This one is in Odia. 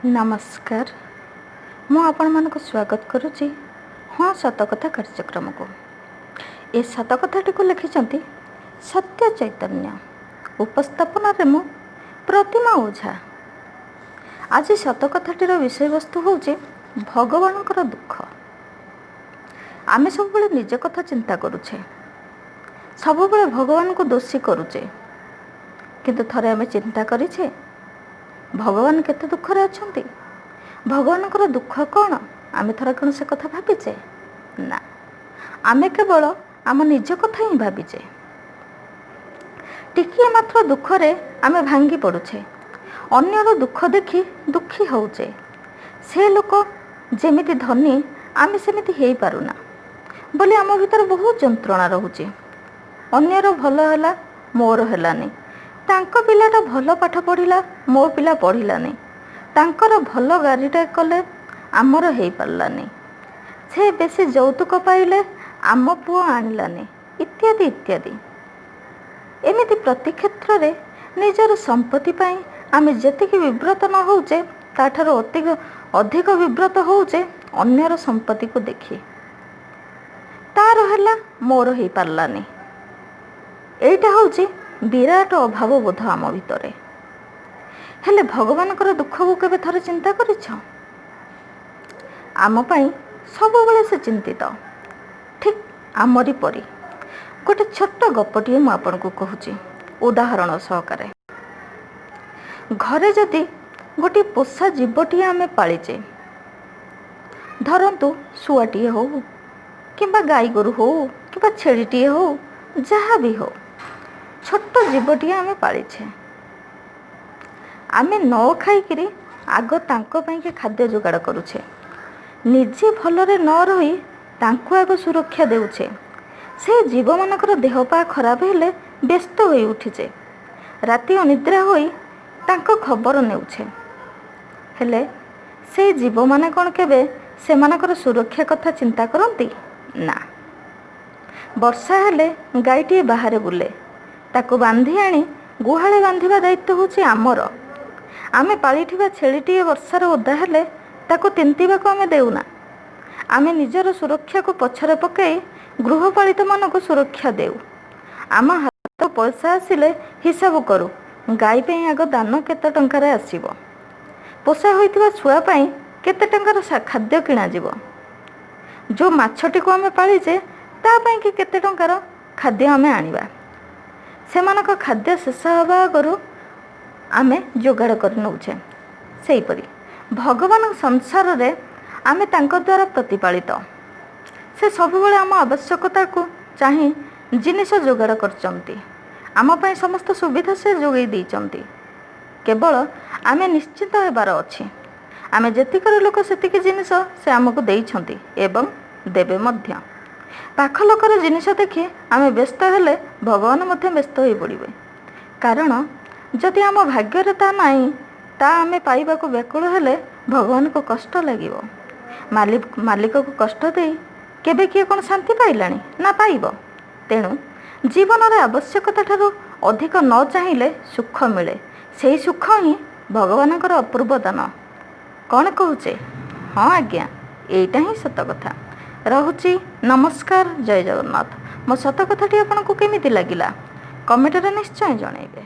ନମସ୍କାର, ମୁଁ ଆପଣମାନଙ୍କୁ ସ୍ୱାଗତ କରୁଛି ହଁ ସତ କଥା କାର୍ଯ୍ୟକ୍ରମକୁ। ଏ ସତ କଥାଟିକୁ ଲେଖିଛନ୍ତି ସତ୍ୟ ଚୈତନ୍ୟ। ଉପସ୍ଥାପନାରେ ମୁଁ ପ୍ରତିମା ଓଝା। ଆଜି ସତ କଥାଟିର ବିଷୟବସ୍ତୁ ହେଉଛି ଭଗବାନଙ୍କର ଦୁଃଖ। ଆମେ ସବୁବେଳେ ନିଜ କଥା ଚିନ୍ତା କରୁଛେ, ସବୁବେଳେ ଭଗବାନଙ୍କୁ ଦୋଷୀ କରୁଛେ, କିନ୍ତୁ ଥରେ ଆମେ ଚିନ୍ତା କରିଛେ ଭଗବାନ କେତେ ଦୁଃଖରେ ଅଛନ୍ତି? ଭଗବାନଙ୍କର ଦୁଃଖ କ'ଣ? ଆମେ ଥରେ କ'ଣ ସେ କଥା ଭାବିଛେ? ନା, ଆମେ କେବଳ ଆମ ନିଜ କଥା ହିଁ ଭାବିଛେ। ଟିକିଏ ମାତ୍ର ଦୁଃଖରେ ଆମେ ଭାଙ୍ଗି ପଡ଼ୁଛେ, ଅନ୍ୟର ଦୁଃଖ ଦେଖି ଦୁଃଖୀ ହେଉଛେ। ସେ ଲୋକ ଯେମିତି ଧନୀ, ଆମେ ସେମିତି ହେଇପାରୁନା ବୋଲି ଆମ ଭିତରେ ବହୁତ ଯନ୍ତ୍ରଣା ରହୁଛି। ଅନ୍ୟର ଭଲ ହେଲା, ମୋର ହେଲାନି। ତାଙ୍କ ପିଲାଟା ଭଲ ପାଠ ପଢ଼ିଲା, ମୋ ପିଲା ପଢ଼ିଲାନି। ତାଙ୍କର ଭଲ ଗାଡ଼ିଟା କଲେ, ଆମର ହେଇପାରିଲାନି। ସେ ବେଶୀ ଯୌତୁକ ପାଇଲେ, ଆମ ପୁଅ ଆଣିଲାନି, ଇତ୍ୟାଦି ଇତ୍ୟାଦି। ଏମିତି ପ୍ରତି କ୍ଷେତ୍ରରେ ନିଜର ସମ୍ପତ୍ତି ପାଇଁ ଆମେ ଯେତିକି ବିବ୍ରତ ନ ହେଉଛେ, ତାଠାରୁ ଅଧିକ ବିବ୍ରତ ହେଉଛେ ଅନ୍ୟର ସମ୍ପତ୍ତିକୁ ଦେଖି। ତାର ହେଲା, ମୋର ହେଇପାରିଲାନି। ଏଇଟା ହେଉଛି ବିରାଟ ଅଭାବ ବୋଧ ଆମ ଭିତରେ। ହେଲେ ଭଗବାନଙ୍କର ଦୁଃଖକୁ କେବେ ଥରେ ଚିନ୍ତା କରିଛ? ଆମ ପାଇଁ ସବୁବେଳେ ସେ ଚିନ୍ତିତ, ଠିକ୍ ଆମରି ପରି। ଗୋଟେ ଛୋଟ ଗପଟିଏ ମୁଁ ଆପଣଙ୍କୁ କହୁଛି ଉଦାହରଣ ସହକାରେ। ଘରେ ଯଦି ଗୋଟିଏ ପୋଷା ଜୀବଟିଏ ଆମେ ପାଳିଛେ, ଧରନ୍ତୁ ଶୁଆଟିଏ ହଉ କିମ୍ବା ଗାଈ ଗୋରୁ ହଉ କିମ୍ବା ଛେଳିଟିଏ ହଉ, ଯାହା ବି ହଉ, ଛୋଟ ଜୀବଟିଏ ଆମେ ପାଳିଛେ, ଆମେ ନ ଖାଇକିରି ଆଗ ତାଙ୍କ ପାଇଁକି ଖାଦ୍ୟ ଯୋଗାଡ଼ କରୁଛେ। ନିଜେ ଭଲରେ ନ ରହି ତାଙ୍କୁ ଆଗ ସୁରକ୍ଷା ଦେଉଛେ। ସେ ଜୀବମାନଙ୍କର ଦେହ ପା ଖରାପ ହେଲେ ବ୍ୟସ୍ତ ହୋଇ ଉଠିଛେ, ରାତି ଅନିଦ୍ରା ହୋଇ ତାଙ୍କ ଖବର ନେଉଛେ। ହେଲେ ସେ ଜୀବମାନେ କ'ଣ କେବେ ସେମାନଙ୍କର ସୁରକ୍ଷା କଥା ଚିନ୍ତା କରନ୍ତି? ନା। ବର୍ଷା ହେଲେ ଗାଈଟିଏ ବାହାରେ ବୁଲେ, ତାକୁ ବାନ୍ଧି ଆଣି ଗୁହାଳେ ବାନ୍ଧିବା ଦାୟିତ୍ୱ ହେଉଛି ଆମର। ଆମେ ପାଳିଥିବା ଛେଳିଟିଏ ବର୍ଷାରେ ଓଦା ହେଲେ ତାକୁ ତିନ୍ତିବାକୁ ଆମେ ଦେଉନା। ଆମେ ନିଜର ସୁରକ୍ଷାକୁ ପଛରେ ପକାଇ ଗୃହପାଳିତମାନଙ୍କୁ ସୁରକ୍ଷା ଦେଉ। ଆମ ହାତ ପଇସା ଆସିଲେ ହିସାବ କରୁ ଗାଈ ପାଇଁ ଆଗ ଦାନ କେତେ ଟଙ୍କାରେ ଆସିବ, ପୋଷା ହୋଇଥିବା ଛୁଆ ପାଇଁ କେତେ ଟଙ୍କାର ଖାଦ୍ୟ କିଣାଯିବ, ଯେଉଁ ମାଛଟିକୁ ଆମେ ପାଳିଛେ ତା ପାଇଁକି କେତେ ଟଙ୍କାର ଖାଦ୍ୟ ଆମେ ଆଣିବା। ସେମାନଙ୍କ ଖାଦ୍ୟ ଶେଷ ହେବା ଆଗରୁ ଆମେ ଯୋଗାଡ଼ କରି ନେଉଛେ। ସେହିପରି ଭଗବାନଙ୍କ ସଂସାରରେ ଆମେ ତାଙ୍କ ଦ୍ୱାରା ପ୍ରତିପାଳିତ। ସେ ସବୁବେଳେ ଆମ ଆବଶ୍ୟକତାକୁ ଚାହିଁ ଜିନିଷ ଯୋଗାଡ଼ କରିଛନ୍ତି। ଆମ ପାଇଁ ସମସ୍ତ ସୁବିଧା ସେ ଯୋଗାଇ ଦେଇଛନ୍ତି। କେବଳ ଆମେ ନିଶ୍ଚିତ ହେବାର ଅଛି, ଆମେ ଯେତିକର ଲୋକ ସେତିକି ଜିନିଷ ସେ ଆମକୁ ଦେଇଛନ୍ତି ଏବଂ ଦେବେ ମଧ୍ୟ। ପାଖ ଲୋକର ଜିନିଷ ଦେଖି ଆମେ ବ୍ୟସ୍ତ ହେଲେ ଭଗବାନ ମଧ୍ୟ ବ୍ୟସ୍ତ ହୋଇପଡ଼ିବେ। କାରଣ ଯଦି ଆମ ଭାଗ୍ୟରେ ତା ନାହିଁ, ତା ଆମେ ପାଇବାକୁ ବ୍ୟାକୁଳ ହେଲେ ଭଗବାନଙ୍କୁ କଷ୍ଟ ଲାଗିବ। ମାଲିକକୁ କଷ୍ଟ ଦେଇ କେବେ କିଏ କ'ଣ ଶାନ୍ତି ପାଇଲାଣି ନା ପାଇବ? ତେଣୁ ଜୀବନରେ ଆବଶ୍ୟକତା ଠାରୁ ଅଧିକ ନ ଚାହିଁଲେ ସୁଖ ମିଳେ। ସେଇ ସୁଖ ହିଁ ଭଗବାନଙ୍କର ଅପୂର୍ବ ଦାନ। କ'ଣ କହୁଛେ? ହଁ ଆଜ୍ଞା, ଏଇଟା ହିଁ ସତ କଥା। ରହୁଛି, ନମସ୍କାର, ଜୟ ଜଗନ୍ନାଥ। ମୋ ସତ କଥାଟି ଆପଣଙ୍କୁ କେମିତି ଲାଗିଲା କମେଣ୍ଟରେ ନିଶ୍ଚୟ ଜଣାଇବେ।